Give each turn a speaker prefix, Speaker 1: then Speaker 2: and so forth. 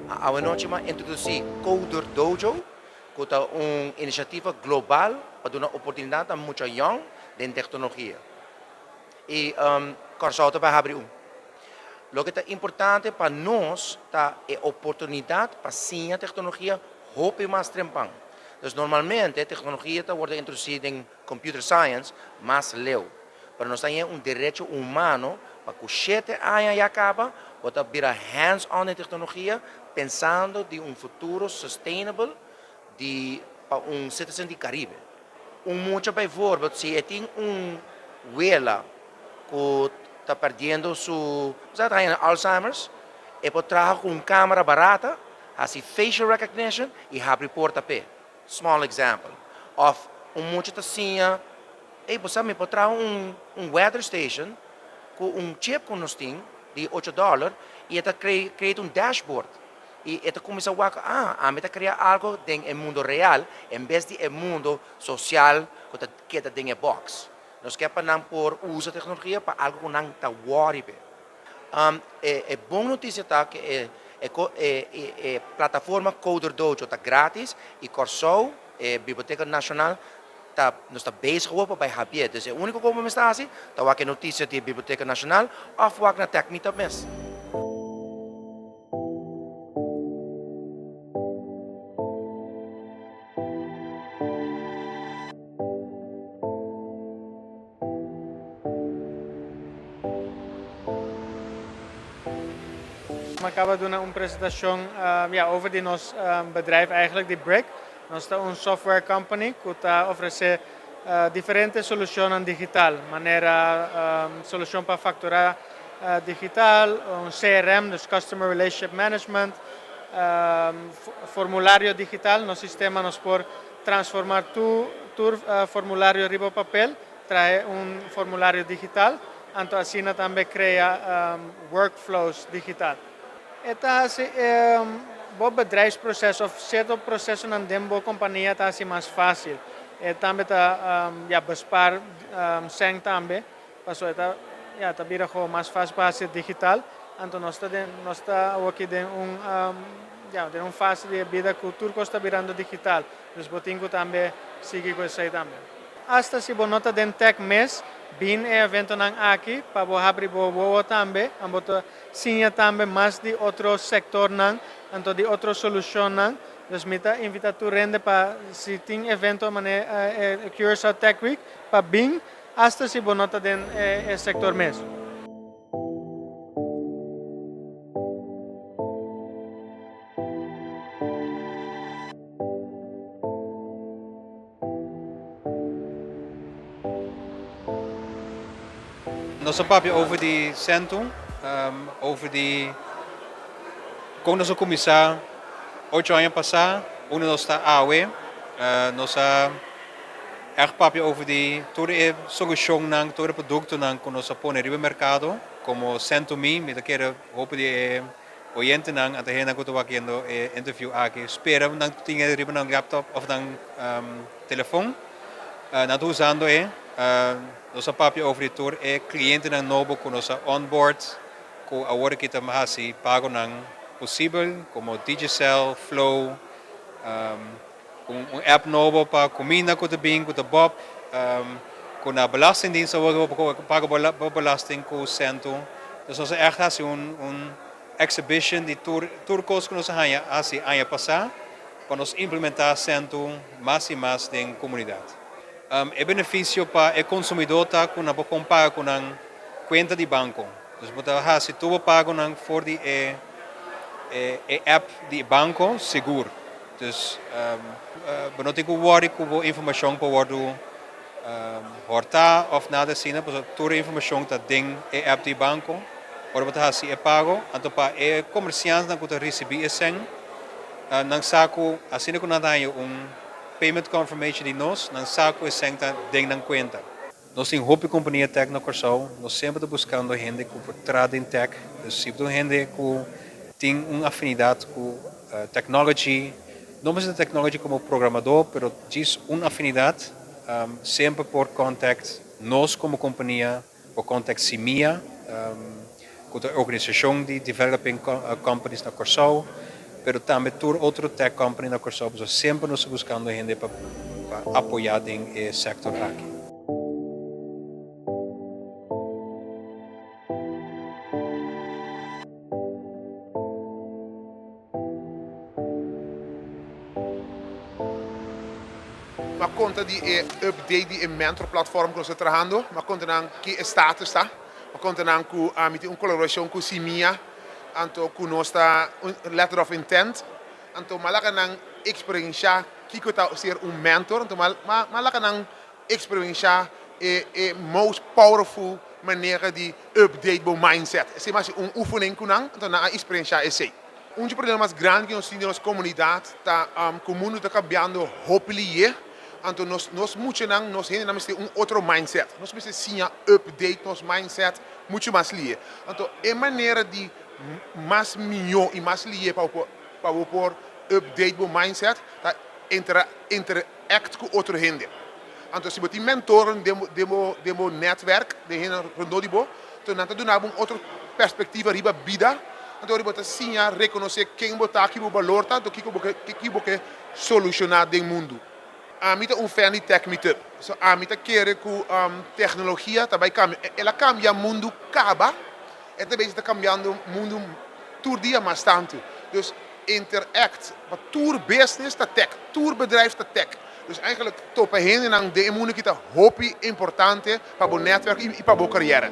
Speaker 1: Awanochi m'a introdusí Coder Dojo, ku ta un inisiativa global pa duna oportunidat na mucha yòn den teknologia. I Kòrsou ta bai habri un. Loke ta importante pa nos ta e oportunidat pa siña teknologia hopi mas trempan. Dus normalmente teknologia ta wòrdu introdusí den computer science mas leu. Pero nos ta haña un derecho humano pa ku shete aña ya kaba bo ta bira hands on den teknologia pensando di un futuro sustainable di pa un citizen di Caribe. Un mucha bijvoorbeeld si e tin un wela ku ta perdiendo su, sa ta haña Alzheimer's, e por traha ku un camera barata, hasi facial recognition y habri porta p'e. Small example. Of un mucha ta siña, ey bo sa mi por traha un un weather station ku un chip ku nos tin di ocho dollar y e ta create un dashboard y e ta cuminsa wak, ah, ami ta crea algo den e mundo real en bes di e mundo social cu ta keda den e box. Nos ke pa nan por usa tecnologia pa algo cu nan ta worry p'e. E bon noticia ta cu e e plataforma Coder Dojo ta gratis y Kòrsou, e Biblioteca Nacional, ta nos ta bezig awor pa bai habié. Dus e úniko kos ku bo mester hasi ta wak e notisia di e Biblioteka Nashonal òf wak na Tech Meetup mes.
Speaker 2: Mi a kaba duna un presentashon ya over di nos bedrijf eigenlijk di Brick. Nos ta un software company ku ta ofresé diferente solushonnan digital, manera solushon pa fakturá digital, un CRM, dus Customer Relationship Management, formulario digital, nos sistema nos por transformá tur formulario riba papel Trae un formulario digital, anto asina tambe crea workflows digital. E ta haci e bo bedrijfsproces of cierto procesonan den bo compania ta haci mas facil. E tambe ta ya bespaar cen tambe, pasobra e ta ya ta bira gewoon mas facil pa haci digital. Anto nos ta den nos ta awoki den un ya den un fase di e bida cu tur cos ta birando digital, dus bo tin cu tambe sigui cu esey tambe. Asta si bo no ta den tech mes, bin e eventonan aki pa bo habri bo wowo tambe, an bo ta siña tambe mas di otro sectornan, anto di otro solucionnan. Dus mi ta invita tur hende pa si tin evento manera e Curaçao Tech Week pa bin, asta si bo no ta den e sector mes.
Speaker 3: Nos a papia over di Centum, over di kon nos a kuminsá ocho aña pasá, unda nos ta awe. Nos a ègt papia over di tur e solushonnan, tur e produktonan ku nos a pone riba e merkado komo Centum-i. Mi ta kere hopi di e Oyentenan anta hendenan ku ta wak yendo e interview aki spera nan tin e riba nan laptop of nan telefon. Nan ta usando e. Nos a papia over di tur e klientenan nobo ku nos a onboard ku awor aki ta hasi pagonan posibel komo Digicel, Flow, un app nobo pa kuminda ku ta bin ku ta bob ku na belastingdienst awor bo por paga bo belasting ku sentu. Dus nos a ègt hasi un un exhibition di tur tur kos ku nos a haña hasi aña pasá pa nos implementá sentu mas i mas den komunidat. E benefisio pa e konsumidó ta ku nan por kon paga ku nan kuenta di banko. Dus bo ta hasi tur bo pagonan for di e e app di e banko sigur. Dus bo no tin ku wòri ku bo informashon por wòrdu hòrtá òf nada asina pasobra tur e informashon ta den e app di banko ora bo ta hasi e pago. Anto pa e komersiantenan ku ta risibí e sèn nan sa ku asina ku nan ta haña un payment confirmation di nos nan sa ku e sèn ta den nan kuenta. Nos tin hopi kompania tèk na Kòrsou, nos semper ta buskando hende ku por traha den tèk. Dus si bo ta un hende ku tin un afinidat ku technology, no mester ta technology komo programadó, pero djis un afinidat, semper por contact nos komo kompania, por contact Simia, ku ta e organisashon di developing companies na Kòrsou. pero tambe tur otro tech company na Kòrsou, pasobra semper nos ta buskando hende pa apoyá den e sektor aki.
Speaker 4: M'a konta di e update di e mentor platform ku nos ta trahando. M'a konta nan ki e status ta. M'a konta nan ku mi tin un kolaborashon ku Simia, anto ku nos ta un letter of intent. Anto m'a laga nan eksperenshá kiko ta ser un mentor. Anto m'a laga nan Experiencia e e most powerful manera di update bo mindset. Esei mas un oefening cu nan, anto nan a experiencia esei. Un dje problema mas grandi cu nos tin den nos comunidad ta cu mundo ta cambiando hopi liye, anto nos nos muchanan, nos hendenan mester un otro mindset. Nos mester siña update nos mindset mucho mas liye. Anto e manera di mas miyo y mas liye pa bo pa bo por update bo mindset ta intera inter. Act ku otro hende. Anto si bo tin mentornan den bo den bo den bo netwerk, den hendenan rondó di bo, anto nan ta duna bo un otro perspektiva riba bida, anto ora bo ta siña rekonosé ken bo ta, ki bo balor ta, anto kiko bo ke kiko bo ke solushoná den mundu. Ami ta un fan di Tech Meetup. So ami ta kere ku teknologia ta bai kambia. El a kambia mundu kaba, e ta bezig ta kambiando mundu tur dia mas tantu. Dus Interact, pa tur business ta tech, tur bedrijf ta tech. Dus eigenlijk topa hendenan den e mundo aki ta hopi importante pa bo netwerk y pa bo carrière.